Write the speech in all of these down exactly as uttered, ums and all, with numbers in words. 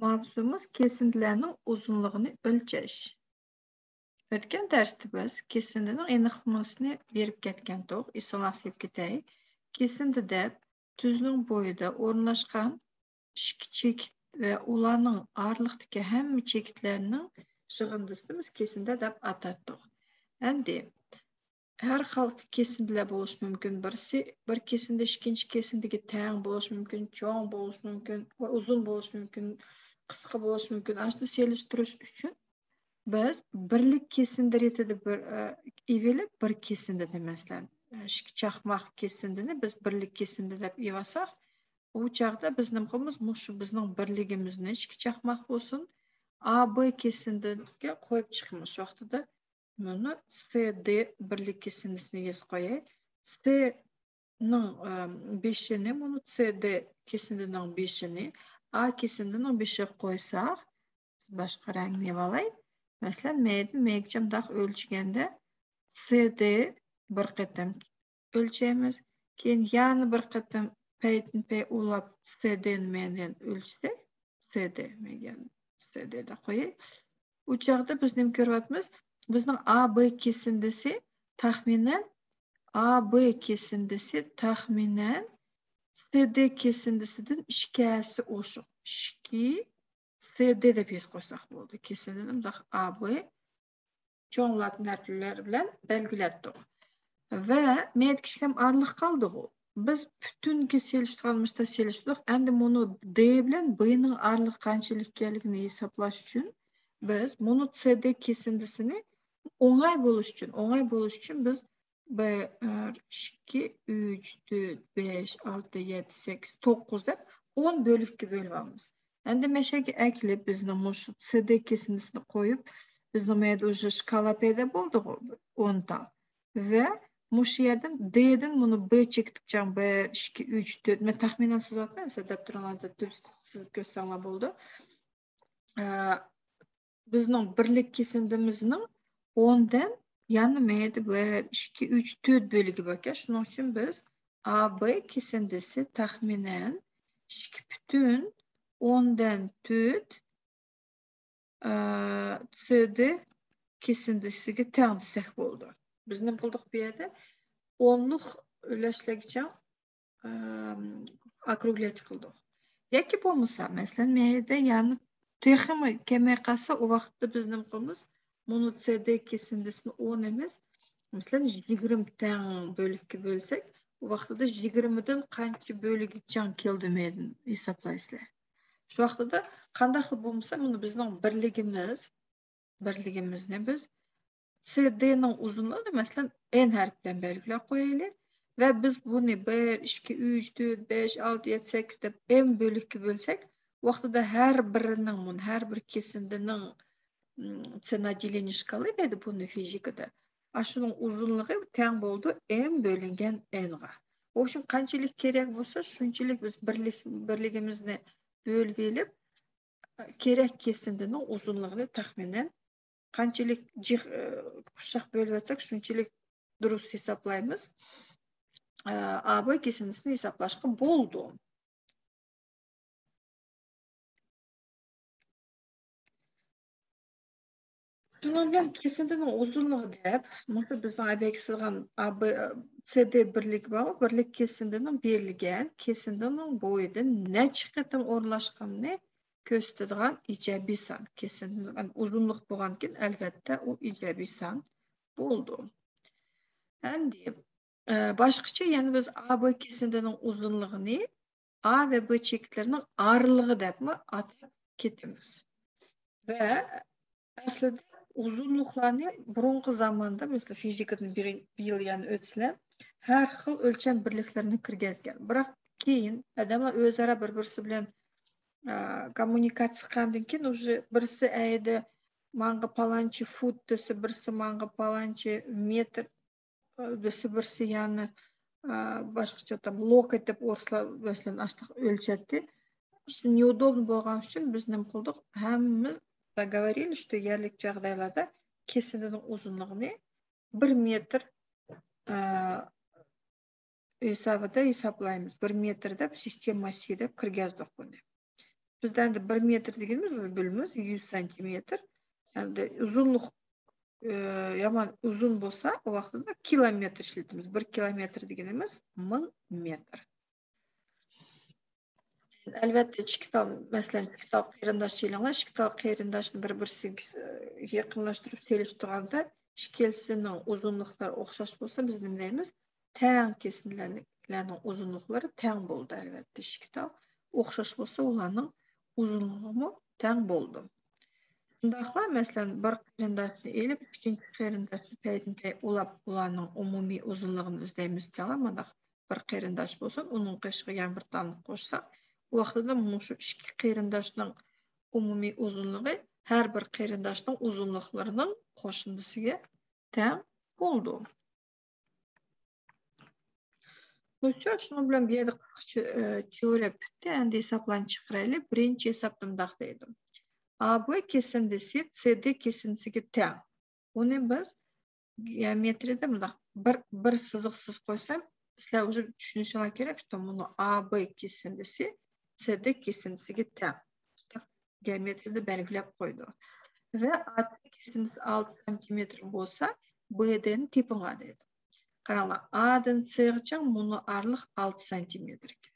ماۋزۇمىز كېسىندىلەرنىڭ ئۇزۇنلۇقىنى ئۆلچەش. ئۆتكەن دەرستە بىز كېسىندىنىڭ ئېنىقلىمىسىنى بېرىپ كەتكەنتۇق، ئېسىڭلارغا سېلىپ كېتەي. كېسىندى دەپ تۈزنىڭ بويىدا ئورۇنلاشقان ئىككى چېكىت ۋە ئۇلارنىڭ ئارىلىقتىكى ھەممە چېكىتلەرنىڭ يىغىندىسىنى بىز كېسىندى دەپ ئاتاتتۇق. ئەمدى ھەر خىل كېسىندىلەر بولۇشى مۇمكىن. بىرسى، بىر كېسىندى ئىككىنچى كېسىندىگە تەڭ بولۇشى مۇمكىن، چوڭ بولۇشى مۇمكىن ۋە ئۇزۇن بولۇشى مۇمكىن، قىسقا بولۇشى مۇمكىن. ئاشۇنى سېلىشتۇرۇش ئۈچۈن بىز بىرلىك كېسىندى رېتىدە بىر، ئە، ئېلىپ، بىر كېسىندىنى، مەسىلەن، ئىككى چاقماق كېسىندىنى بىز بىرلىك كېسىندى دەپ ئېلىۋالساق، ئۇ چاغدا بىز نېمە قىلىمىز؟ مۇشۇ بىزنىڭ بىرلىكىمىزنى ئىككى چاقماق بولسۇن، ئا بى كېسىندىگە قويۇپ چىقىمىز. شۇ ۋاقتىدا مانا سى دى بىرلىك كېسىندىسىنى يېزىپ قوياي. سى نىڭ، ئە، بېشىنى، مانا سى دى كېسىندىنىڭ بېشىنى ئا كېسىندىنىڭ بېشىغا قويساق، باشقا رەڭنى ئېلىۋالاي. مەسىلەن، مەيدىن مەيگىچە مۇنداق ئۆلچىگەندە، سى دى بىر قېتىم ئۆلچەيمىز. كېيىن يەنە بىر قېتىم پەيدىن پەي ئۇلاپ، سى دىنى مەيدىن ئۆلچىسەك، سى دى مەيدىن، سى دى دەپ قوياي. ئۇ چاغدا بىز نېمە كۆرۈۋاتىمىز؟ بىزنىڭ ئا بى كېسىندىسى تەخمىنەن، ئا بى كېسىندىسى تەخمىنەن سى دى كېسىندىسىدىن ئىككى ھەسسە ئوشۇق. ئىككى سى دى دەپ يېزىپ قويساق بولدى. كېسىندىنى مۇنداق ئا بى چوڭ لاتىن ھەرپلىرى بىلەن بەلگىلەتتۇق. ۋە مەيدىكى ئىككىلەم ئارىلىق قالدىغۇ. بىز پۈتۈنگە سېلىشتۇرغان مۇشتا سېلىشتۇردۇق. ئەمدى مۇنۇ دى بىلەن بىنىڭ ئارىلىقى قانچىلىك ئىكەنلىكىنى ھېسابلاش ئۈچۈن بىز مۇنۇ سى دى كېسىندىسىنى ئوڭاي بولۇش ئۈچۈن، ئوڭاي بولۇش ئۈچۈن بىز بىر، ئىككى، ئۈچ، تۆت، بەش، ئالتە، يەتتە، سەككىز، توققۇز دەپ ئون بۆلەككە بۆلۈۋالىمىز. ئەمدى مەشەگە ئەكىلىپ، بىزنىڭ مۇشۇ سى دى كېسىندىسىنى قويۇپ، بىزنىڭ مەيدە ئۇژې شكالا پەيدا بولدىغۇ، ئون تا. ۋە مۇشۇ يەردىن دىدىن مۇنۇ بى چېكىتىپ چىقىڭ، بىر، ئىككى، ئۈچ، تۆت. مەن تەخمىنەن سىزىۋاتىمەن، سىز دەپتىرىڭلاردا تۈز-، سىزىپ كۆرسەڭلار بولىدۇ. ئە، بىزنىڭ بىرلىك كېسىندىمىزنىڭ ئوندىن يەنە مەيدە بىر، ئىككى، ئۈچ، تۆت بۆلىكى باركەن. شۇنىڭ ئۈچۈن بىز ئا بى كېسىندىسى تەخمىنەن ئىككى پۈتۈن ئوندىن تۆت، ئە، سى دى كېسىندىسىگە تەڭ دېسەك بولىدۇ. بىز نېمە قىلدۇق بۇ يەردە؟ ئونلۇق ئۈلەشلەرگىچە ئەم، ئاكروگلەت قىلدۇق. ياكى بولمىسا، مەسىلەن، مەيدە يەنى تېخىمۇ كەمەي قالسا، ئۇ ۋاقىتتا بىز نېمە قىلىمىز؟ مۇنۇ سى دى كېسىندىسىنى ئون ئەمەس، مەسىلەن، يىگىرمە تەڭ بۆلەككە بۆلسەك، ئۇ ۋاقتىدا يىگىرمىدىن قانچە بۆلىكى چىڭ كېلىدۇ مەيدىن ھېسابلايسىلەر. شۇ ۋاقتىدا قانداقلا بولمىسا، مۇنۇ بىزنىڭ بىرلىكىمىز، بىرلىكىمىزنى بىز سى دىنىڭ ئۇزۇنلۇقىنى، مەسىلەن، ئېن ھەرپ بىلەن بەلگىلەپ قويايلى. ۋە بىز بۇنى بىر، ئىككى، ئۈچ، تۆت، بەش، ئالتە، يەتتە، سەككىز دەپ ئېن بۆلەككە بۆلسەك، ۋاقتىدا ھەر بىرىنىڭ، مۇنۇ ھەر بىر كېسىندىنىڭ، م، цена деления шкалы دەيدۇ بۇنى فىزىكىدا. ئاشۇنىڭ ئۇزۇنلۇقى تەڭ بولىدۇ ئېن بۆلۈنگەن ئېنغا. ئۇ ئۈچۈن قانچىلىك كېرەك بولسا، شۇنچىلىك بىز بىرلىك، بىرلىكىمىزنى بۆلۈپ ئېلىپ، كېرەك كېسىندىنىڭ ئۇزۇنلۇقىنى تەخمىنەن قانچىلىك جىق، ئۇششاق بۆلۈۋەتسەك، شۇنچىلىك دۇرۇس ھېسابلايمىز. ئا بى كېسىندىسىنى ھېسابلاشقا بولىدۇ. شۇنىڭ بىلەن كېسىندىنىڭ ئۇزۇنلۇقى دەپ، مۇشۇ بىزنىڭ ئەبەكى سىزغان ئا بى، سى دى بىرلىكى بارغۇ، بىرلىك كېسىندىنىڭ بېرىلگەن كېسىندىنىڭ بويىدىن نەچچە قېتىم ئورۇنلاشقىنىنى كۆرسىتىدىغان ئىجابىي سان. كېسىندىنىڭ ئۇزۇنلۇق بولغاندىكىن، ئەلۋەتتە، ئۇ ئىجابىي سان بولىدۇ. ئەمدى، ئە، باشقىچە يەنە بىز ئا بى كېسىندىنىڭ ئۇزۇنلۇقىنى ئا ۋە بى چېكىتلىرىنىڭ ئارىلىقى دەپمۇ ئاتاپ كېتىمىز. ۋە ئەسلىدە ئۇزۇنلۇقلارنى بۇرۇنقى زاماندا، مەسىلەن، فىزىكىدىن بىر، بىر يىل يەنە ئۆتسىلەر، ھەر خىل ئۆلچەم بىرلىكلىرىنى كىرگۈزگەن. بىراق كېيىن ئادەملەر ئۆزئارا بىر-بىرسى بىلەن، ئە، كوممۇنىكاتسىيە قىلغاندىن كېيىن، ئۇژې بىرسى ئەيدى ماڭا پالانچە فۇت دېسە، بىرسى ماڭا پالانچە مېتىر، ئە، دېسە، بىرسى يەنە، ئە، باشقىچە ئاتام لوكەت دەپ ئورۇسلار، مەسىلەن، ئاشۇنداق ئۆلچەتتى. شۇ неудобно بولغان ئۈچۈن بىز نېمە قىلدۇق؟ ھەممىمىز договорились، شۇ يەرلىك جاغدايلاردا كېسىندىنىڭ ئۇزۇنلۇقىنى بىر مېتىر، ئە، ھېسابىدا ھېسابلايمىز. بىر مېتىر دەپ سىستېما سى دەپ كىرگۈزدۇق بۇنى. بىزدە ئەمدى بىر مېتىر دېگىنىمىز، بىلىمىز، يۈز سانتىمېتىر. ئەمدى ئۇزۇنلۇق، ئى، يامان ئۇزۇن بولسا، ئۇ ۋاقتىدا كىلومېتىر ئىشلىتىمىز. بىر كىلومېتىر دېگىنىمىز مىڭ مېتىر. ئەلۋەتتە، ئىككى تال، مەسىلەن، ئىككى تال قېرىنداش ئېلىڭلار، ئىككى تال قېرىنداشنى بىر-بىرسىگە يېقىنلاشتۇرۇپ سېلىشتۇرغاندا، ئىككىلىسىنىڭ ئۇزۇنلۇقلىرى ئوخشاش بولسا، بىز نېمە دەيمىز؟ تەڭ كېسىندىلەرنىڭ ئۇزۇنلۇقلىرى تەڭ بولىدۇ، ئەلۋەتتە، ئىككى تال ئوخشاش بولسا، ئۇلارنىڭ ئۇزۇنلۇقىمۇ تەڭ بولىدۇ. شۇنداقلا، مەسىلەن، بىر قېرىنداشنى ئېلىپ، ئىككىنچى قېرىنداشنى پەيدىن پەي ئۇلاپ، ئۇلارنىڭ ئومۇمىي ئۇزۇنلۇقىنى ئىزدەيمىز دېسەڭلار، مانداق بىر قېرىنداش بولسۇن، ئۇنىڭ قېشىغا يەنە بىر تالنى قوشساق، ئۇ ۋاقتىدا مۇشۇ ئىككى قېرىنداشنىڭ ئومۇمىي ئۇزۇنلۇقى ھەر بىر قېرىنداشنىڭ ئۇزۇنلۇقلىرىنىڭ قوشۇندىسىگە تەڭ بولىدۇ. خوش، شۇنىڭ بىلەن بۇ يەردە قىسقىچە، ئى، تېئورىيە پۈتتى. ئەمدى ھېسابلارنى چىقىرايلى. بىرىنچى ھېسابتا مۇنداق دەيدۇ. ئا بې كېسىندىسى سې دې كېسىندىسىگە تەڭ. بۇنى بىز گېئومېترىيەدە مۇنداق بىر، بىر سىزىق سىزىپ قويسام، سىلەر ئۇژې چۈشىنىشىڭلار كېرەك، شۇ مۇنۇ ئا بې كېسىندىسى سې دې كېسىندىسىگە تەڭ. گېئومېترىيەدە بەلگىلەپ قويدۇ. ۋە ئا سې كېسىندىسى ئالتە سانتىمېتىر بولسا، بې دېنى تېپىڭلار دەيدۇ. قاراڭلار، ئا دىن سېغىچە مۇنۇ ئارىلىق ئالتە سانتىمېتىر ئىكەن.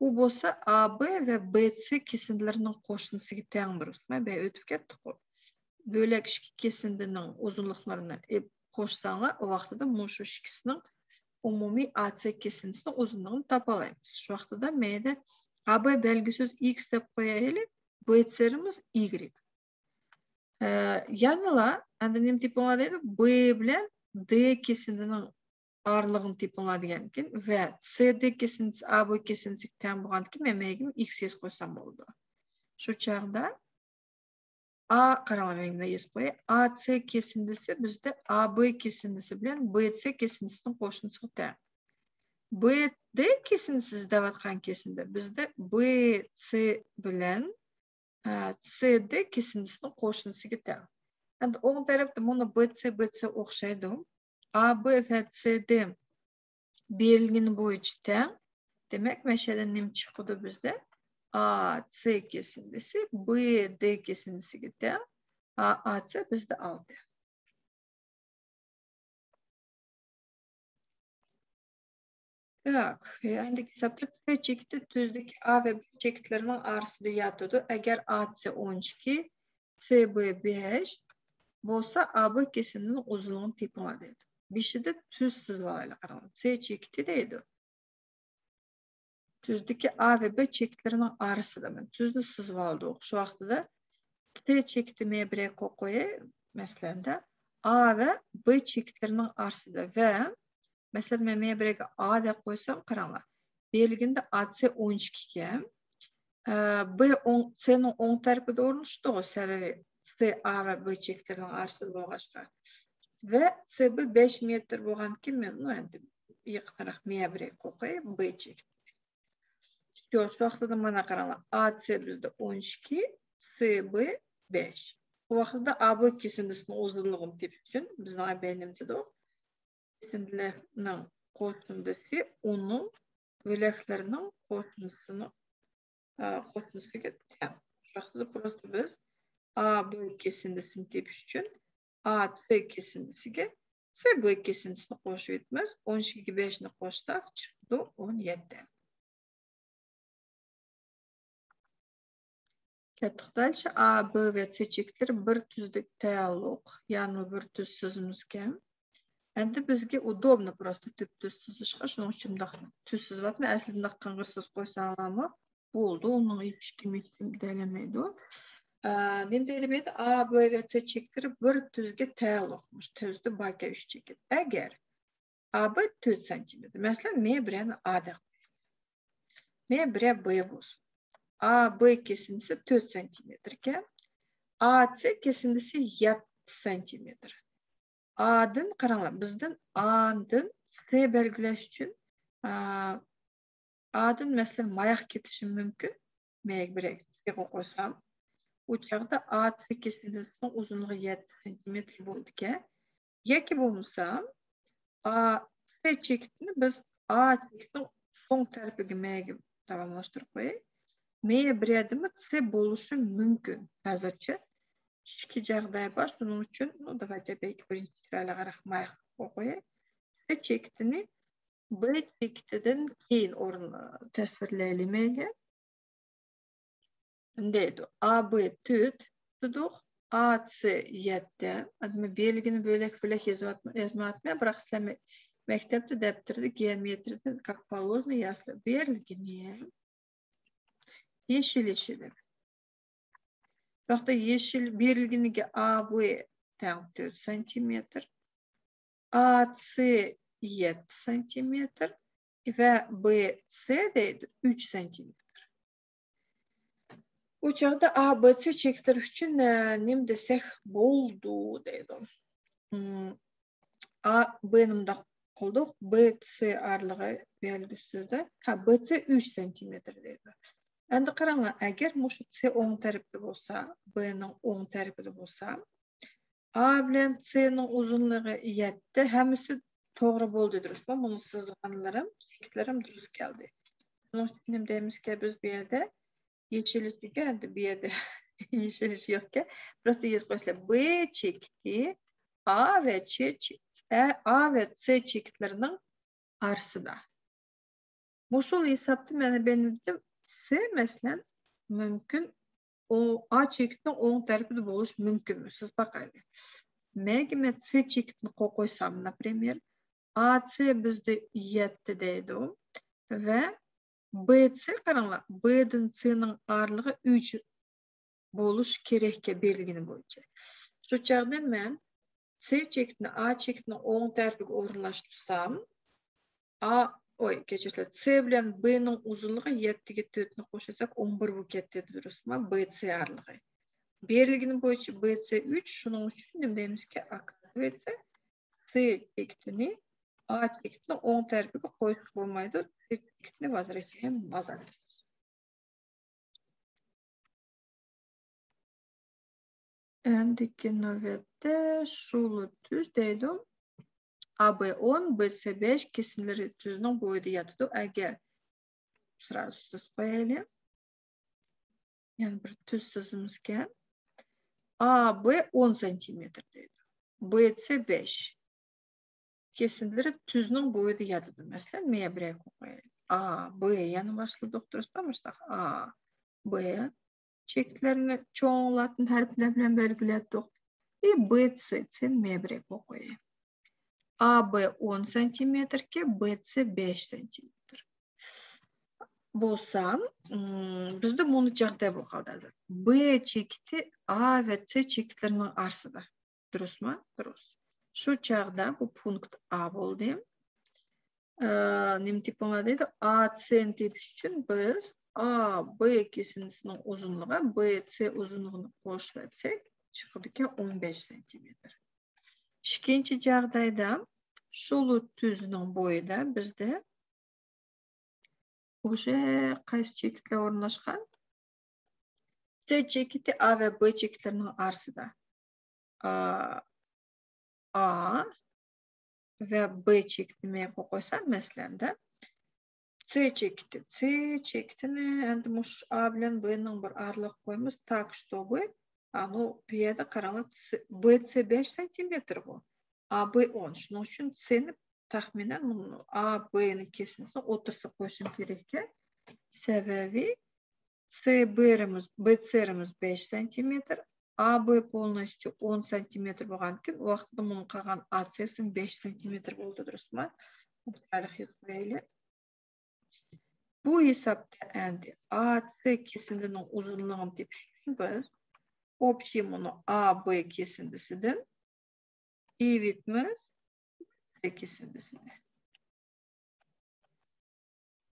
ئۇ بولسا ئا بې ۋە بې سې كېسىندىلىرىنىڭ قوشۇندىسىگە تەڭ، دۇرۇسمۇ؟ بەي ئۆتۈپ كەتتۇققۇ. بۆلەك ئىككى كېسىندىنىڭ ئۇزۇنلۇقلىرىنى ئېلىپ قوشساڭلار، ئۇ ۋاقتىدا مۇشۇ ئىككىسىنىڭ ئومۇمىي ئا سې كېسىندىسىنىڭ ئۇزۇنلۇقىنى تاپالايمىز. شۇ ۋاقتىدا مەيدە ئا بې بەلگىسىز ئىكس دەپ قويايلى، بې سېمىز ئىگرېك. ئە، يەنىلا، ئەمدى نېمە تېپىڭلار دەيدۇ؟ بې بىلەن دې كېسىندىنىڭ ئارىلىقىنى تېپىڭلار دېگەنكىن ۋە سې دې كېسىندىسى ئا بې كېسىندىسىگە تەڭ بولغاندىكىن، مەن مەيگىم ئىكس يېزىپ قويسام بولىدۇ. شۇ چاغدا ئا، قاراڭلار، مەن يېزىپ قوياي. ئا سې كېسىندىسى بىزدە ئا بې كېسىندىسى بىلەن بې سې كېسىندىسىنىڭ قوشۇندىسىغا تەڭ. بې دې كېسىندىسى دەۋاتقان كېسىندە بىزدە بې سې بىلەن، ئە، سې دې كېسىندىسىنىڭ قوشۇندىسىغا تەڭ. ئەمدى ئوڭ تەرەپتە مانا بې سې، بې سې ئوخشايدۇ. ئا بې ۋە سې دې بېرىلگىنى بويىچە تەڭ. دېمەك، مەشەدىن نېمە چىقىدۇ بىزدە؟ ئا سې كېسىندىسى بې دې كېسىندىسىگە تەڭ. ئا، ئا سې بىزدە ئالتە. Так، ئەندىكى ھېسابتا سې چېكىتى تۈزدىكى ئا ۋە بې چېكىتلىرىنىڭ ئارىسىدا ياتىدۇ. ئەگەر ئا سې ئون ئىككى، سې بې بەش بولسا، ئا بې كېسىندىنىڭ ئۇزۇنلۇقىنى تېپىڭلار دەيدۇ. بېشىدا تۈز سىزىۋالايلى، قاراڭلار. سې چېكىتى دەيدۇ. تۈزدىكى ئا ۋە بې چېكىتلىرىنىڭ ئارىسىدا مەن تۈزنى سىزىۋالدۇق. شۇ ۋاقتىدا سې چېكىتى مەيە بىرەر قويۇپ قوياي، مەسىلەندە، ئا ۋە بې چېكىتلىرىنىڭ ئارىسىدا ۋە، مەسىلەن، مەن مەيە بىرەرگە ئا دەپ قويسام، قاراڭلار. بېرىلگىنىدە ئا سې ئون ئىككى ئىكەن. ئە، بې ئوڭ، سېنىڭ ئوڭ تەرىپىدە ئورۇنلىشىدىغۇ، سەۋەبى سې ئا ۋە بې چېكىتلىرىنىڭ ئارىسىدا بولغاچقا. ۋە سې بې بەش مېتىر بولغاندىكىن، مەن ئۇنى ئەمدى يېقىنراق مەيە بىرەر قويۇپ قوياي، بې چېكىتى. شۇ، شۇ ۋاقتىدا مانا قاراڭلار، ئا سې بىزدە ئون ئىككى، سې بې بەش. بۇ ۋاقتىدا ئا بې كېسىندىسىنىڭ ئۇزۇنلۇقىنى تېپىش ئۈچۈن بىزنىڭ ئەبەي نېمە دېدۇق؟ كېسىندىلەرنىڭ قوشۇندىسى ئۇنىڭ بۆلەكلىرىنىڭ قوشۇندىسىنىڭ، ئە، قوشۇندىسىغا تەڭ. شۇ ۋاقتىدا پروستو بىز ئا بې كېسىندىسىنى تېپىش ئۈچۈن ئا سې كېسىندىسىگە سې بې كېسىندىسىنى قوشۇۋېتىمىز. ئون ئىككىگە بەشنى قوشساق، چىقىدۇ ئون يەتتە. كەتتۇق دەل شۇ ئا بې ۋە سې چېكىتلىرى بىر تۈزدە تەييارلىق، يەنى بىر تۈز سىزىمىزكەن. ئەمدى بىزگە ئۇدوبنو پروستو تۈپ تۈز سىزىشقا، شۇنىڭ ئۈچۈن مۇنداق تۈز سىزىۋاتىمەن. ئەسلى مۇنداق قىڭغىر سىزىپ قويساڭلارمۇ بولىدۇ، ئۇنىڭ ھېچكىم ھېچكىم دەيلىمەيدۇ. ئە، نېمە دەيدۇ بۇ يەردە؟ ئا بې ۋە سې چېكىتلىرى بىر تۈزگە تەييارلىق، مۇشۇ تۈزدە باركەن ئۈچ چېكىت. ئەگەر ئا بې تۆت سانتىمېتىر. مەسىلەن، مەن بىرەرنى ئا دەپ قوياي. مەن بىرەر بې بولسۇن. ئا بې كېسىندىسى تۆت سانتىمېتىركەن. ئا سې كېسىندىسى يەتتە سانتىمېتىر. ئادىن، قاراڭلار، بىزدىن ئادىن سې بەلگىلەش ئۈچۈن، ئا، ئادىن، مەسىلەن، ماياق كېتىشىم مۇمكىن. مەيگە بىرەر سىغا قويسام، ئۇ چاغدا ئا سې كېسىندىسىنىڭ ئۇزۇنلۇقى يەتتە سانتىمېتىر بولىدىكەن. ياكى بولمىسا، ئا سې چېكىتىنى بىز ئا چېكىتىنىڭ سوڭ تەرىپىگە مەيگە داۋاملاشتۇرۇپ قوياي. مەيە بىر يەردىمۇ سى بولۇشى مۇمكىن. ھازىرچە ئىككى جاغداي بار، شۇنىڭ ئۈچۈن، نو، داۋايتە بەلكى بىرىنچى چىرايلىق رەخماي قوياي. سى چېكىتىنى بى چېكىتىدىن كېيىن ئورۇن تەسۋىرلەيلى مەيلى. دەيدۇ. ئا بى تۆت دېدۇق، ئا سى يەتتە. ئادمى بېرىلگىنى بۆلەك-بۆلەك يازمايتمەن، بىراق سىلەر مەكتەپتە دەپتەردە گېئومېترىيەدە как положено يازىسىلەر. بېرىلگىنى يېشىل يېشىل. بۇ يەشىل بېرىلگىنىگە ئا بى تەڭ تۆت سانتىمېتىر، ئا سى يەتتە سانتىمېتىر ۋە بى سى دەيدۇ ئۈچ سانتىمېتىر. ئۇ چاغدا ئا بى سى چېكىتلىرى ئۈچۈن، ئە، نېمە دېسەك بولىدۇ دەيدۇ. ئا بىنى مۇنداق قىلدۇق، بى سى ئارىلىقى بەلگىسىزدە. ھە، بى سى ئۈچ سانتىمېتىر دەيدۇ. ئەمدى قاراڭلار، ئەگەر مۇشۇ سى ئوڭ تەرىپىدە بولسا، بىنىڭ ئوڭ تەرىپىدە بولسا، ئا بىلەن سىنىڭ ئۇزۇنلۇقى يەتتە، ھەممىسى توغرا بولدى، دۇرۇسمۇ؟ مۇنى سىزغانلىرىم، چېكىتلىرىم دۇرۇس كەلدى. شۇنىڭ ئۈچۈن نېمە دەيمىزكى بىز بۇ يەردە؟ يېشىلىشىگە، ئەمدى بۇ يەردە يېشىلىش يوقكەن. پروستو يېزىپ قويسىلەر. بى چېكىتى ئا ۋە چ، ئا ۋە سى چېكىتلىرىنىڭ ئارىسىدا. مۇشۇ ھېسابتا مانا بەندىم سى، مەسىلەن، مۇمكىن، ئا چېكىتنىڭ ئوڭ تەرىپىدە بولۇشى مۇمكىنمۇ؟ سىز باقايلى. مەگە مەن سى چېكىتنى قويۇپ قويسام، ناپرىمېر، ئا سى بىزدە يەتتە دەيدۇ. ۋە بى سى، قاراڭلار، بىدىن سىنىڭ ئارىلىقى ئۈچ بولۇش كېرەككەن بېرىلگىنى بويىچە. شۇ چاغدا مەن سى چېكىتنى ئا چېكىتنىڭ ئوڭ تەرىپىگە ئورۇنلاشتۇرسام، ئا، ئوي، كەچۈرسىلەر، سى بىلەن بىنىڭ ئۇزۇنلۇقى يەتتىگە تۆتنى قوشساق، ئون بىر بولۇپ كەتتى، دۇرۇسمۇ؟ بى سى ئارىلىقى. بېرىلگىنى بويىچە بى سى ئۈچ، شۇنىڭ ئۈچۈن نېمە دەيمىزكى؟ ئاكا بى سى سى چېكىتىنى ئا چېكىتنىڭ ئوڭ تەرىپىگە قويۇشقا بولمايدۇ. سى چېكىتنى ۋازرەتلەيمىز. ئەندىكى نۆۋەتتە شۇلۇ تۈز دەيدۇ. ئا بى ئون، بى سى بەش كېسىملىرى تۈزنىڭ بويىدا ياتىدۇ. ئەگەر سرازۇ تۈز قويايلى. يەنە بىر تۈز سىزىمىزكەن. ئا بى ئون سانتىمېتىر دەيدۇ. بى سى بەش. كېسىندىلىرى تۈزنىڭ بويىدا ياتىدۇ. مەسىلەن، مەيە بىرەر قويايلى. ئا بى يەنە باشلىدۇق، دۇرۇسمۇ؟ مۇشتاق ئا بى چېكىتلىرىنى چوڭ لاتىن ھەرپلەر بىلەن بەلگىلەتتۇق. ئى بى سى، سىنى مەيە بىرەر قوياي. ئا بى ئون سانتىمېتىركى، بى سى بەش سانتىمېتىر. بولسا، ئىم، بىزدە مۇنۇ چاغدا بولۇپ قالدى ھازىر. بى چېكىتى ئا ۋە سى چېكىتلىرىنىڭ ئارىسىدا. دۇرۇسمۇ؟ دۇرۇس. شۇ چاغدا بۇ پونكىت ئا بولدى. ئە، نېمە تېپىڭلار دەيدۇ؟ ئا سىنى تېپىش ئۈچۈن بىز ئا بى كېسىندىسىنىڭ ئۇزۇنلۇقى بى سى ئۇزۇنلۇقىنى قوشۇۋەتسەك، چىقىدىكەن ئون بەش سانتىمېتىر. ئىككىنچى جاغدايدا شۇلۇ تۈزنىڭ بويىدا بىزدە ئۇژې قايسى چېكىتلەر ئورۇنلاشقان؟ سى چېكىتى ئا ۋە بى چېكىتلىرىنىڭ ئارىسىدا. ئا، ئا ۋە بى چېكىتىنى مەيەگە قويسام، مەسىلەندە، سى چېكىتى، سى چېكىتىنى ئەمدى مۇشۇ ئا بىلەن بىنىڭ بىر ئارىلىقى قويىمىز، так чтобы، ئانۇ بۇ يەردە قاراڭلار، بى سى بەش سانتىمېتىر بۇ. ئا بى ئون. شۇنىڭ ئۈچۈن سىنى تەخمىنەن مۇنۇ ئا بىنى كېسىندىسىنىڭ ئوتتۇرىسىغا قويۇشۇم كېرەككەن. سەۋەبى سى بىرىمىز، بى سىرىمىز بەش سانتىمېتىر، ئا بى پولنوستيۇ ئون سانتىمېتىر بولغاندىكىن، ۋاقتىدا مۇنىڭ قالغان ئا سىسى بەش سانتىمېتىر بولدى، دۇرۇسمۇ؟ بۇ تەرىخ يېزىپ قويايلى. بۇ ھېسابتا ئەمدى ئا سى كېسىندىنىڭ ئۇزۇنلۇقىنى تېپىش ئۈچۈن بىز ئوبشىي مۇنۇ ئا بى كېسىندىسىدىن ئېلىۋېتىمىز سى كېسىندىسىنى.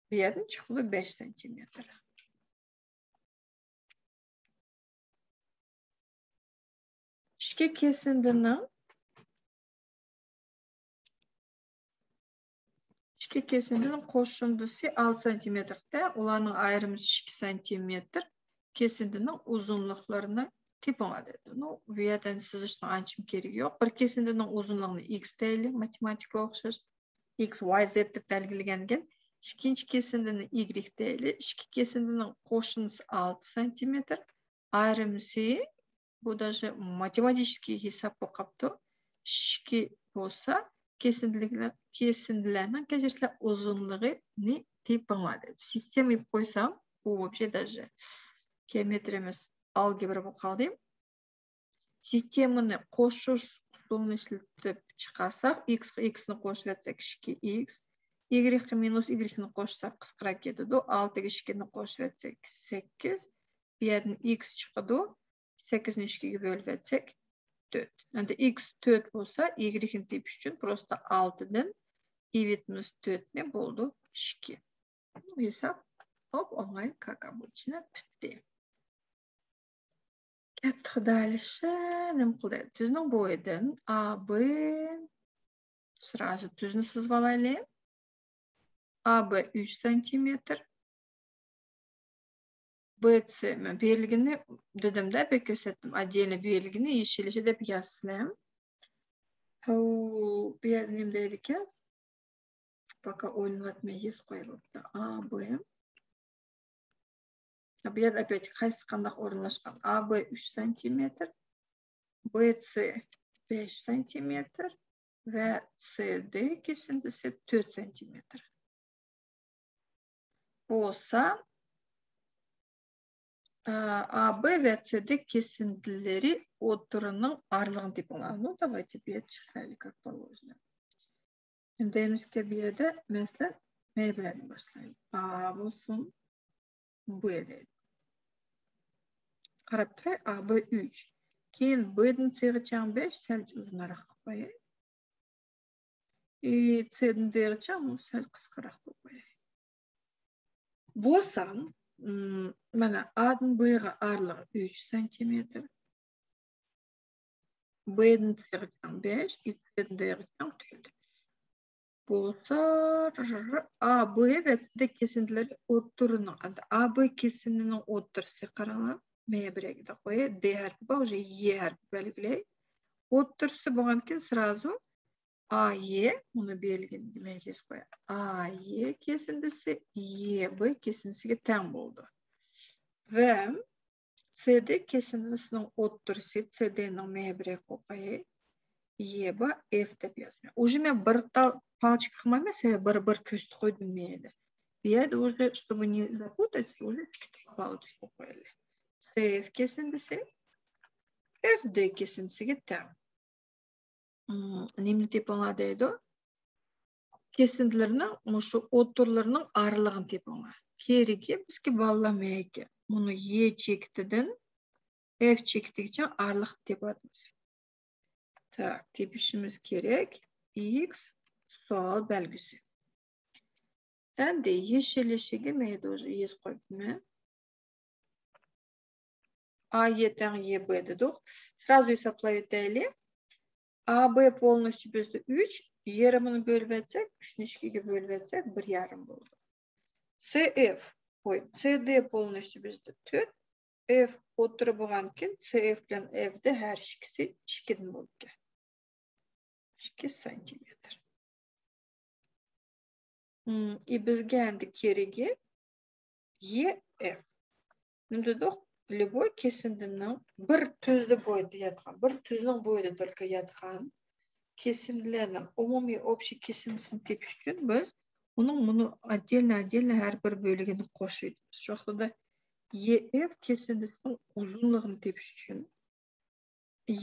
بۇ يەردىن چىقىدۇ بەش سانتىمېتىر. ئىككى كېسىندىنىڭ، ئىككى كېسىندىنىڭ قوشۇندىسى ئالتە سانتىمېتىردە، ئۇلارنىڭ ئايرىمىسى ئىككى سانتىمېتىر. كېسىندىنىڭ ئۇزۇنلۇقلىرىنى تېپىڭلار دېدى. نو، بۇ يەردە سىزىشنىڭ ئانچىمۇ كېرىكى يوق. بىر كېسىندىنىڭ ئۇزۇنلۇقىنى ئىكس دەيلى، ماتېماتىكىغا ئوخشاش. ئىكس، ۋاي، زېد دەپ بەلگىلىگەنكەن. ئىككىنچى كېسىندىنى ئىگرېك دەيلى. ئىككى كېسىندىنىڭ قوشۇندىسى ئالتە سانتىمېتىر. ئايرىمىسى، بۇ даже математический ھېساب بولۇپ قاپتۇ. ئىككى بولسا، كېسىندىلىكلەر، كېسىندىلەرنىڭ كەچۈرۈشلەر ئۇزۇنلۇقىنى تېپىڭلار دەيدۇ. سىستېما يېزىپ قويسام، بۇ вообще даже گېئومېترىيە ئەمەس، ئالگېبرا بولۇپ قالدى. سىستېمىنى قوشۇش ئۇسۇلىنى ئىشلىتىپ چىقارساق، ئىكسقا ئىكسنى قوشۇۋەتسەك، ئىككى ئىكس، ئىگرېكقا مىنۇس ئىگرېكنى قوشساق، قىسقىراق كېتىدۇ. ئالتىگە ئىككىنى قوشۇۋەتسەك، سەككىز. بۇ يەردىن ئىكس چىقىدۇ. سەككىزنى ئىككىگە بۆلۈۋەتسەك، تۆت. ئەمدى ئىكس تۆت بولسا، ئىگرېكنى تېپىش ئۈچۈن просто ئالتىدىن ئېلىۋېتىمىز تۆتنى، بولدى ئىككى. ھېساب، ھوپ، ئوڭاي، كاكا بويىچە پۈتتى. كەتتى خۇدايلىشى، نېمە قىلدى؟ تۈزنىڭ بويىدىن ئا بى، سرازۇ تۈزنى سىزىۋالايلى. ئا بى ئۈچ سانتىمېتىر. بى سى، مەن بېرىلگىنى دېدىم-دە، بەك كۆرسەتتىم. ئاددىيەنى بېرىلگىنى يېشىلىشى دەپ يازسىلەم. ھاۋ، بۇ يەردە نېمە دەيدىكەن؟ پاكا ئويلىنىۋاتماي يېزىپ قويۇپتۇ. ئا بى. بۇ يەردە ئەپەتتىكى قايسى قانداق ئورۇنلاشقان؟ ئا بى ئۈچ سانتىمېتىر، بى سى بەش سانتىمېتىر ۋە سى دى كېسىندىسى تۆت سانتىمېتىر. بولسا، ئا بى ۋە سى دى كېسىندىلىرى ئوتتۇرىنىڭ ئارىلىقىنى تېپىڭلار. Ну, давайте بۇ يەردە چىقىرايلى، как положено. دەيمىزكى، بۇ يەردە، مەسىلەن، مەيە بىلەن باشلايلى. ئا بولسۇن، بى دەيلى. قاراپ تۇراي، ئا بى ئۈچ. كېيىن بىدىن سىغىچە بەش، سەل ئۇزۇنراق قىلىپ قوياي. ئى، سىدىن دىغىچە سەل قىسقىراق قىلىپ قوياي. بولسا، مم، مانا، ئادىن بىغا ئارىلىقى ئۈچ سانتىمېتىر. بىدىن سىغىچە بەش، ئى، سىدىن دىغىچە تۆت. بولسا، ئا بى ۋە سى دى كېسىندىلىرى ئوتتۇرىنىڭ، ئا بى كېسىندىنىڭ ئوتتۇرىسى قاراڭلار. مەيە بىرەگە قوياي، دې ھەرپى بار، уже يې ھەرپى بەلگىلەي. ئوتتۇرىسى بولغاندىكىن سرازۇ ئا يې، مۇنى بېرىلگىنى دېمەي يېزىپ قوياي. ئا يې كېسىندىسى يې بى كېسىندىسىگە تەڭ بولىدۇ. ۋە سى دى كېسىندىسىنىڭ ئوتتۇرىسى، سى دىنىڭ مەيە بىرەگە قوياي. يې بار، ئېف دەپ يازىمەن. Уже مەن بىر تال پالچىكا قىلمايمەن، سەۋەبى بىر-بىر كۆرسىتىپ قويدۇم مەيلى. بۇ يەردە уже, чтобы не запутаться, уже ئىككى تال پالچىكا قويۇپ قويايلى. سى ئېف كېسىندىسى ئېف دى كېسىندىسىگە تەڭ. مم، نېمىنى تېپىڭلار دەيدۇ؟ كېسىندىلىرىنىڭ، مۇشۇ ئوتتۇرىلىرىنىڭ ئارىلىقىنى تېپىڭلار. كېرىكى بىزگە بالىلار مەيكى. مۇنۇ يې چېكىتىدىن ئېف چېكىتىگىچە ئارىلىقنى تېپىۋاتىمىز. تاك، تېپىشىمىز كېرەك. ئىكس سوئال بەلگىسى. ئەمدى يېشىلىشىگە مەيدۇزا يېزىپ قويۇپتىمەن. ئا يې تەڭ يې بى دېدۇق. سرازۇ ھېسابلاۋېتەيلى. ئا بى پولنوسچى بىزدە ئۈچ، يېرىمىنى بۆلۈۋەتسەك، ئۈچنى ئىككىگە بۆلۈۋەتسەك، بىر يېرىم بولىدۇ. سى ئېف، ۋوي، سى دى پولنوسچى بىزدە تۆت، ئېف ئوتتۇرا بولغاندىكىن، سى ئېف بىلەن ئېف دى ھەر ئىككىسى ئىككىدىن بولىدىكەن. ئىككى سانتىمېتىر. مم، ئى بىزگە ئەمدى كېرىكى يې ئېف. نېمە دېدۇق؟ ليۇبوي كېسىندىنىڭ بىر تۈزنىڭ بويىدا ياتقان، بىر تۈزنىڭ بويىدا только ياتقان كېسىندىلەرنىڭ ئومۇمىي ئوبشىي كېسىندىسىنى تېپىش ئۈچۈن بىز ئۇنىڭ مۇنۇ ئاتدىللا، ئاتدىللا ھەر بىر بۆلىكىنى قوشۇۋېتىمىز. شۇ ۋاقىتتا يې ئېف كېسىندىسىنىڭ ئۇزۇنلۇقىنى تېپىش ئۈچۈن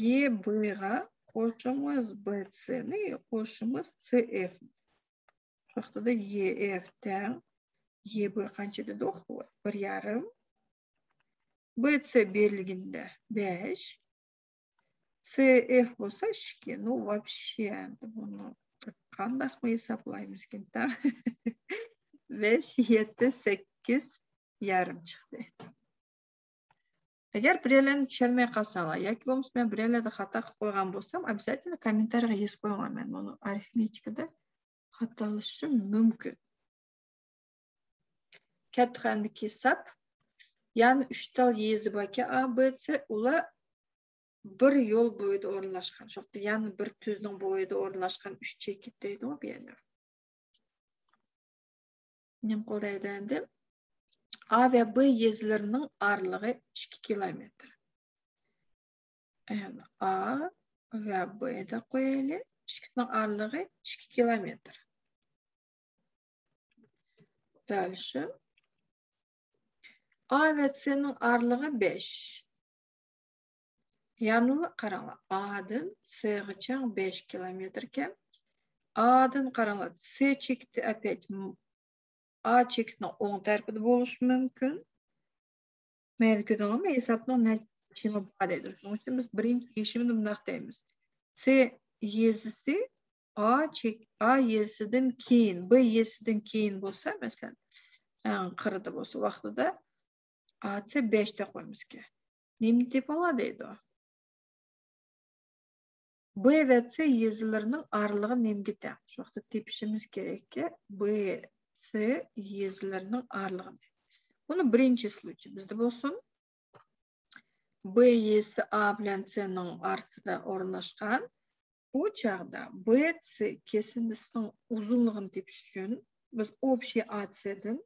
يې بىغا قوشىمىز بى سىنى، قوشىمىز سى ئېفنى. شۇ ۋاقىتتا يې ئېف تەڭ يې بى قانچە دېدۇق؟ بىر يېرىم. بى سى بېرىلگىنىدە بەش. سى ئېف بولسا ئىككى. Ну, вообще, ئەمدى بۇنى قانداقمۇ ھېسابلايمىزكىن تا؟ بەش، يەتتە، سەككىز يېرىم چىقتى. ئەگەر بىرەرلەرنى چۈشەنمەي قالساڭلار ياكى بولمىسا مەن بىرەرلەردە خاتا قىلىپ قويغان بولسام، обязательно كوممېنتارىيغا يېزىپ قويۇڭلار، مەن بۇنى ئارىفمېتىكىدا خاتالىشىشىم مۇمكىن. كەتتۇق ئەمدىكى ھېساب. يەنە ئۈچ تال يېزا باركەن، ئا بى سى، ئۇلار بىر يول بويىدا ئورۇنلاشقان. شۇ يەنە بىر تۈزنىڭ بويىدا ئورۇنلاشقان ئۈچ چېكىت دەيدىغۇ بۇ يەرنى. نېمە قىلدى ئەمدى؟ ئا ۋە بې يېزىلىرىنىڭ ئارىلىقى ئىككى كىلومېتىر. يەنى ئا ۋە بې دەپ قويايلى. ئىككىسىنىڭ ئارىلىقى ئىككى كىلومېتىر. دەل شۇ. ئا ۋە سېنىڭ ئارىلىقى بەش. يەنىلا قاراڭلار، ئادىن سېغىچە بەش كىلومېتىركەن. ئادىن قاراڭلار، سې چېكىتى ئەپەت ئا چېكىتىنىڭ ئوڭ تەرىپىدە بولۇشى مۇمكىن. مەيلى، كۆردۈڭلارمۇ؟ ھېسابنىڭ نەچچە يېشىمى بار دەيدۇ. شۇنىڭ ئۈچۈن بىز بىرىنچى يېشىمىنى مۇنداق دەيمىز. سې يېزىسى ئا چېك-، ئا يېزىسىدىن كېيىن، بې يېزىسىدىن كېيىن بولسا، مەسىلەن، ئەڭ قىرىدا بولسا ۋاقتىدا ئا سې بەش دەپ قويىمىزكەن. نېمىنى تېپىڭلار دەيدۇ. بې ۋە سې يېزىلىرىنىڭ ئارىلىقى نېمىگە تەڭ؟ شۇ ۋاقىتتا تېپىشىمىز كېرەككى، بې سې يېزىلىرىنىڭ ئارىلىقىنى. بۇنى بىرىنچى سلۇچى بىزدە بولسۇن. بې يېزىسى ئا بىلەن سېنىڭ ئارىسىدا ئورۇنلاشقان. بۇ چاغدا بې سې كېسىندىسىنىڭ ئۇزۇنلۇقىنى تېپىش ئۈچۈن بىز ئوبشىي ئا سېدىن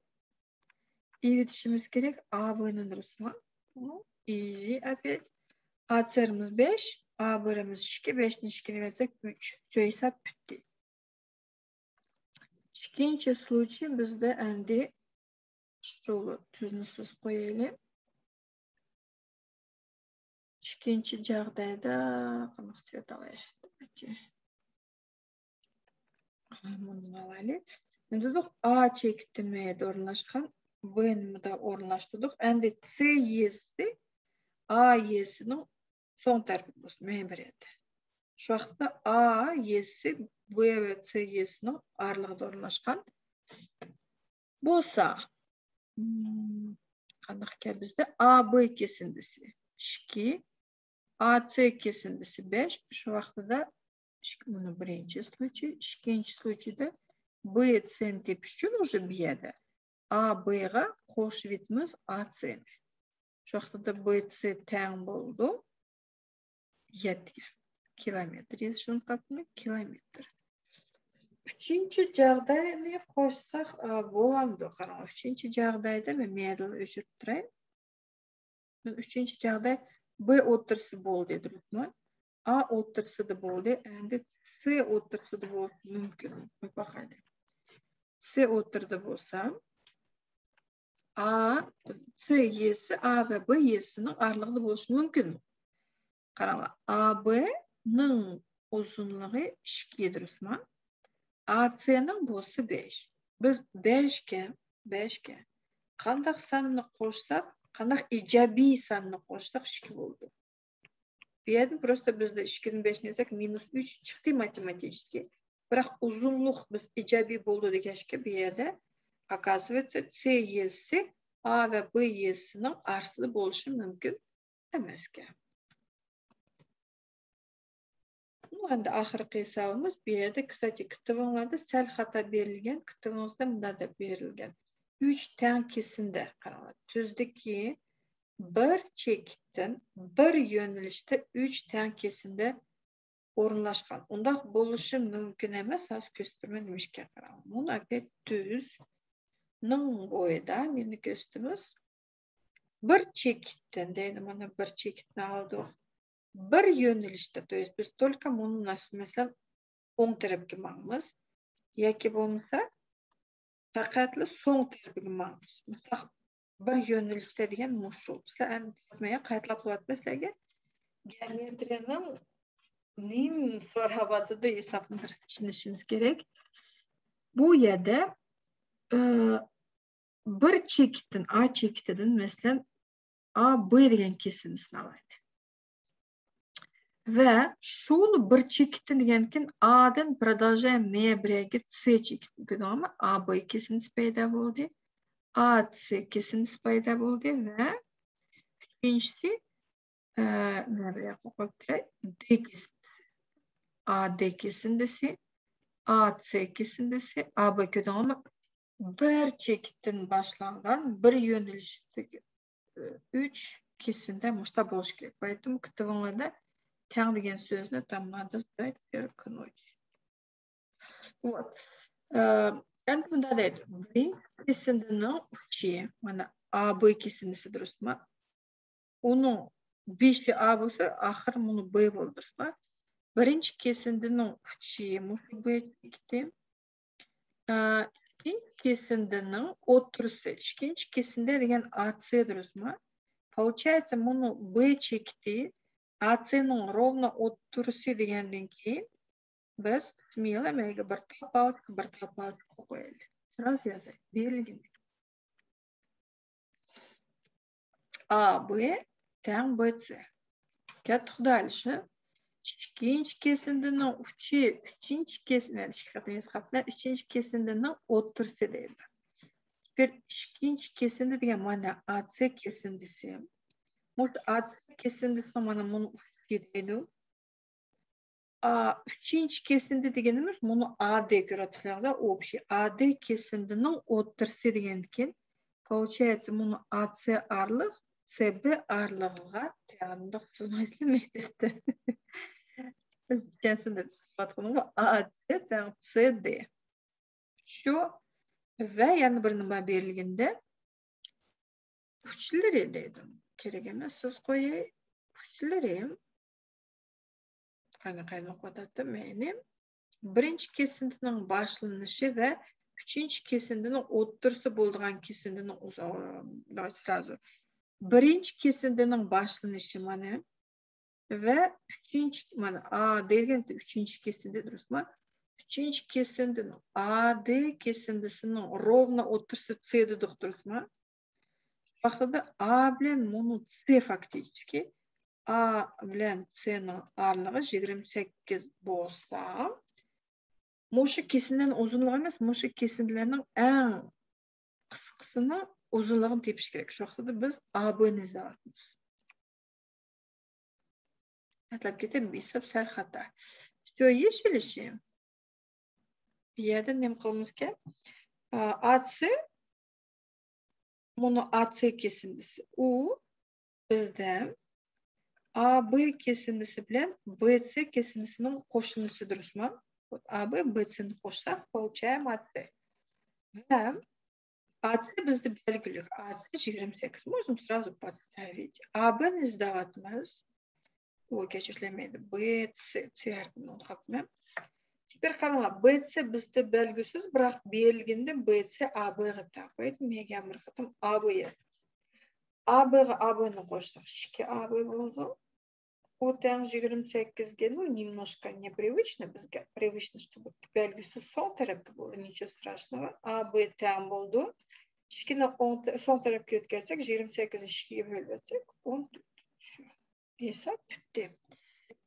ئېلىۋېتىشىمىز كېرەك. ئا بېنى رۇسما. ئىزى ئەپەت. ئا سېرىمىز بەش، ئا بېرىمىز ئىككى، بەشتىن ئىككىنى بەرسەك ئۈچ. سۆيسەپ پۈتتى. ئىككىنچى سلۇچى بىزدە ئەمدى ئۇسۇلى تۈزنى سىز قويايلى. ئىككىنچى جاغدايدا قانداق سۈرەت ئالاي؟ مۇنى ئالايلى. نېمە دېدۇق؟ ئا چېكىتىمىدە ئورۇنلاشقان، بېنىمىدا ئورۇنلاشتۇردۇق. ئەمدى سې يېزىسى ئا يېزىسىنىڭ سول تەرىپىدە بولسۇن، مەيلى بىر يەردە. شۇ ۋاقىتتا ئا يېزىسى بې ۋە سې يېزىسىنىڭ ئارىلىقىدا ئورۇنلاشقان بولسا، مم، قانداق ئىكەن بىزدە؟ ئا بې كېسىندىسى ئىككى، ئا سې كېسىندىسى بەش. شۇ ۋاقتىدا ئىككى، بۇنى بىرىنچى سلۇچى، ئىككىنچى سلۇچىدا بې سېنى تېپىش ئۈچۈن ئۇژې بۇ يەردە ئا بېغا قوشۇۋېتىمىز ئا سېنى. شۇ ۋاقتىدا بې سې تەڭ بولىدۇ يەتتىگە. كىلومېتىر يېزىشنى ئۇنتۇپ قاپتىمەن، كىلومېتىر. ئۈچىنچى جاغداينى قوشساق، ئا، بولامدۇ؟ قاراڭ، ئۈچىنچى جاغدايدا مەن مەيدىن ئۆچۈرۈپ تۇراي. ئۈچىنچى جاغداي بې ئوتتۇرىسى بولدى، دۇرۇسمۇ؟ ئا ئوتتۇرىسىدا بولدى، ئەمدى سې ئوتتۇرىسىدا بولۇشى مۇمكىن. قويۇپ باقايلى. سې ئوتتۇرىدا بولسا، ئا، سې يېزىسى ئا ۋە بې يېزىسىنىڭ ئارىلىقىدا بولۇشى مۇمكىنمۇ؟ قاراڭلار، ئا بېنىڭ ئۇزۇنلۇقى ئىككى، دۇرۇسمۇ؟ ئا سېنىڭ بولسا بەش. بىز بەشكە، بەشكە قانداق ساننى قوشساق، قانداق ئىجابىي ساننى قوشساق ئىككى بولىدۇ. بۇ يەردىن پروستا بىزدە ئىككىدىن بەشنى ئېلسەك، مىنۇس ئۈچ چىقتى ماتېماتىكىدىكى. بىراق ئۇزۇنلۇق بىز ئىجابىي بولىدۇ دېگەچكە، بۇ يەردە، ئاكازىۋېتسا، سې يېزىسى ئا ۋە بې يېزىسىنىڭ ئارىسىدا بولۇشى مۇمكىن ئەمەسكەن. بۇ ئەمدى ئاخىرقى ھېسابىمىز. بۇ يەردە، كىستاتى، كىتابىڭلاردا سەل خاتا بېرىلگەن، كىتابىڭىزدا مۇنداق دەپ بېرىلگەن. ئۈچ تەڭ كېسىندە، قاراڭلار، تۈزدىكى بىر چېكىتتىن بىر يۆنىلىشتە ئۈچ تەڭ كېسىندە ئورۇنلاشقان. ئۇنداق بولۇشى مۇمكىن ئەمەس. ھازىر كۆرسىتىپ بېرىمەن، نېمىشقا قاراڭ. مۇنۇ ئەپەت تۈزنىڭ بويىدا نېمىنى كۆرسىتىمىز؟ بىر چېكىتتىن دەيدۇ، مانا بىر چېكىتنى ئالدۇق. بىر يۆنىلىشتە، то есть بىز только مۇنۇ نەرسە، مەسىلەن، ئوڭ تەرەپكە ماڭىمىز. ياكى بولمىسا، پەقەتلا سول تەرىپىگە ماڭىمىز. مۇشۇنداق بىر يۆنىلىشتە دېگەن مۇشۇ. سىلەر ئەمدى تۈزەتمەي قايتىلاپ قىلىۋاتىمەن سىلەرگە. گېئومېترىيەنىڭ نېمە سوراۋاتىدۇ ھېسابنى چۈشىنىشىمىز كېرەك. بۇ يەردە، ئى، بىر چېكىتتىن، ئا چېكىتىدىن، مەسىلەن، ئا بې دېگەن كېسىندىسىنى ئالايلى. ۋە شۇنى بىر چېكىتتىن دېگەنكىن، ئادىن پرودولژايمېن مېيە بىرگە سې چېكىتىنى كۆردۈڭلارمۇ؟ ئا بې كېسىندىسى پەيدا بولدى. ئا سې كېسىندىسى پەيدا بولدى ۋە ئۈچىنچىسى، ئە، نېمە بىرگە قويۇپ بېرەي؟ دې كېسىندىسى. ئا دې كېسىندىسى، ئا سې كېسىندىسى، ئا بې، كۆردۈڭلارمۇ؟ بىر چېكىتتىن باشلانغان بىر يۆنىلىشتىكى ئۈچ كېسىندە مۇشۇنداق بولۇشى كېرەك. Поэтому كىتابىڭلاردا تەڭ دېگەن سۆزنى تاملاردا زايت كۆركۈنۈش. Вот. ئە، ئەمدى مۇنداق دەيدۇ، بىرىنچى كېسىندىنىڭ ئۇچى، مانا، ئا بى كېسىندىسى دۇرۇسمۇ؟ ئۇنىڭ بېشى ئا بولسا، ئاخىرى مۇنۇ بى بولدى، دۇرۇسمۇ؟ بىرىنچى كېسىندىنىڭ ئۇچى مۇشۇ بى چېكىتى. ئىككىنچى كېسىندىنىڭ ئوتتۇرىسى، ئىككىنچى كېسىندە دېگەن ئا سى دۇرۇسمۇ؟ Получается، مۇنۇ بى چېكىتى ئا سىنىڭ ровно ئوتتۇرىسى دېگەندىن كېيىن، بىز سمېلو مەيلى بىر تاپالچۇق، بىر تاپالچۇق قويايلى. سرازۇ يازاي. بېرىلگەن. ئا بى تەڭ بى سى. كەتتۇق دالىشى. ئىككىنچى كېسىندىنىڭ ئۇچى، ئۈچىنچى كېسىندە، ئىككى قېتىم يېزىپ قاپتىمەن، ئۈچىنچى كېسىندىنىڭ ئوتتۇرىسى دەيدۇ. بىر ئىككىنچى كېسىندە دېگەن مانا ئا سى كېسىندىسى. مۇشۇ ئا سى كېسىندىسىنىڭ مانا مۇنۇ ئۇچى دەيدۇ. ئا، ئۈچىنچى كېسىندە دېگىنىمىز مۇنۇ ئا دى كۆرۈۋاتىسىلەر، ئوبشىي ئا دى كېسىندىنىڭ ئوتتۇرىسى دېگەندىكىن، получается، مۇنۇ ئا سى ئارىلىق سى بى ئارىلىقىغا تەڭلىق سۇنايسىلەر مەكتەپتە. بىز چۈشەنسۇن دەپ ئىشلەۋاتقىنىمىز ئا سى تەڭ سى دى. شۇ ۋە يەنە بىر نېمە بېرىلگەندە، ئۇچلىرى دەيدۇ. كېرەك ئەمەس، سىز قوياي. ئۇچلىرى. قاينى، قاينى ئوقۇۋاتاتتىم، يەنى بىرىنچى كېسىندىنىڭ باشلىنىشى ۋە ئۈچىنچى كېسىندىنىڭ ئوتتۇرىسى بولىدىغان كېسىندىنىڭ ئۇز-، ئا، سرازۇ. بىرىنچى كېسىندىنىڭ باشلىنىشى مانا ۋە ئۈچىنچى، مانا، ئا دېگەن ئۈچىنچى كېسىندە، دۇرۇسمۇ؟ ئۈچىنچى كېسىندىنىڭ، ئا دى كېسىندىسىنىڭ ровنو ئوتتۇرىسى سى دېدۇق، دۇرۇسمۇ؟ شۇ ۋاقىتتا ئا بىلەن مۇنۇ سى فاكتىچكى، ئا بىلەن سىنىڭ ئارىلىقى يىگىرمە سەككىز بولسا، مۇشۇ كېسىندىنىڭ ئۇزۇنلۇقى ئەمەس، مۇشۇ كېسىندىلەرنىڭ ئەڭ قىسقىسىنىڭ ئۇزۇنلۇقىنى تېپىش كېرەك. شۇ ۋاقىتتا بىز ئا بىنى ئىزدەۋاتىمىز. ئەتلەپ كېتىپ، ھېساب سەل خاتا. شۇ يېشىلىشى. بۇ يەردە نېمە قىلىمىزكەن؟ ئا، ئا سى، مۇنۇ ئا سى كېسىندىسى. ئۇ بىزدە ئا بى كېسىندىسى بىلەن بى سى كېسىندىسىنىڭ قوشۇندىسى، دۇرۇسمۇ؟ ئا بى، بى سىنى قوشساق، получаем ئا سى. ۋە ئا سى بىزدە بەلگىلىك. ئا سى يىگىرمە سەككىز. Можем сразу подставить. ئا بىنى ئىزدەۋاتىمىز. ئۇ كەچۈرۈشلەرمەيدۇ. بى سى، سى ھەرپىنى ئۇنتۇپ قاپتىمەن. Теперь قاراڭلار، بى سى بىزدە بەلگۈسىز، بىراق بېرىلگىنىدە بى سى ئا بىغا تەڭ. قويدۇم، يەنە بىر قېتىم ئا بى يازىمىز. ئا بىغا ئا بىنى قوشساق، ئىككى ئا بى بولىدۇ. ئۇ تەڭ يىگىرمە سەككىزگە، ну, немножко непривычно بىزگە. Привычно, чтобы بەلگىسى سول تەرەپكە بولىدۇ. Ничего страшного. ئا بى تەڭ بولىدۇ. ئىككىنى ئوڭ تە-، سول تەرەپكە ئۆتكەزسەك، يىگىرمە سەككىزنى ئىككىگە بۆلۈۋەتسەك، ئون تۆت. شۇ. ھېساب پۈتتى.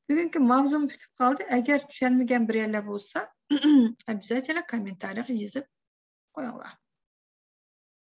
بۈگۈنكى ماۋزۇم پۈتۈپ قالدى. ئەگەر چۈشەنمىگەن بىر يەرلەر بولسا، ئەبزەچىرە كوممېنتارىيغا يېزىپ قويۇڭلار.